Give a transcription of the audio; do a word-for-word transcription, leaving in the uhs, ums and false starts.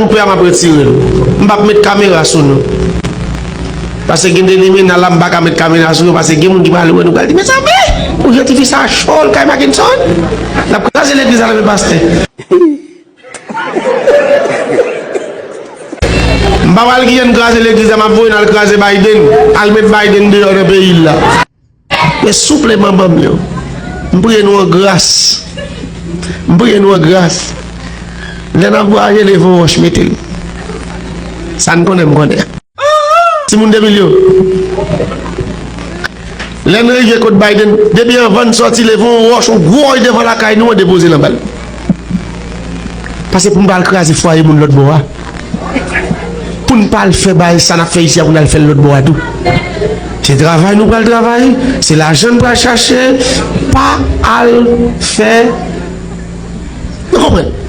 Koupe a, m ap retire l. M p ap met kamera sou nou. Paske gen de limena la, m pa ka met kamera sou yo, paske gen moun ki pral wè nou, pral di, "Mezanmi, ou jan tifi sa cho, l kay Mackenson." L ap kraze legliz la nan men pastè. M pa pral kijan kraze legliz la, m ap voye n al kraze Biden. Al met Biden deyò nan peyi l la. Men souple manman m yo. M priye nou an gras. M priye nou an gras. Lè n ap vwayaje, leve yon wòch mete l. Sa n konnen, m konnen. Timoun de mil yo. Lè n rive kot Biden, depi anvan n sòti, leve yon wòch, yon gwo wòch devan lakay nou an, depoze l anba l. Paske pou n pa al kraze fwaye moun lòt bò a. Pou n pa al fè bagay sa n ap fè isi a, pou n al fè l lòt bò a tou. Se travay nou pral travay, se lajan n pral chache, pa al fè. Nou konprann?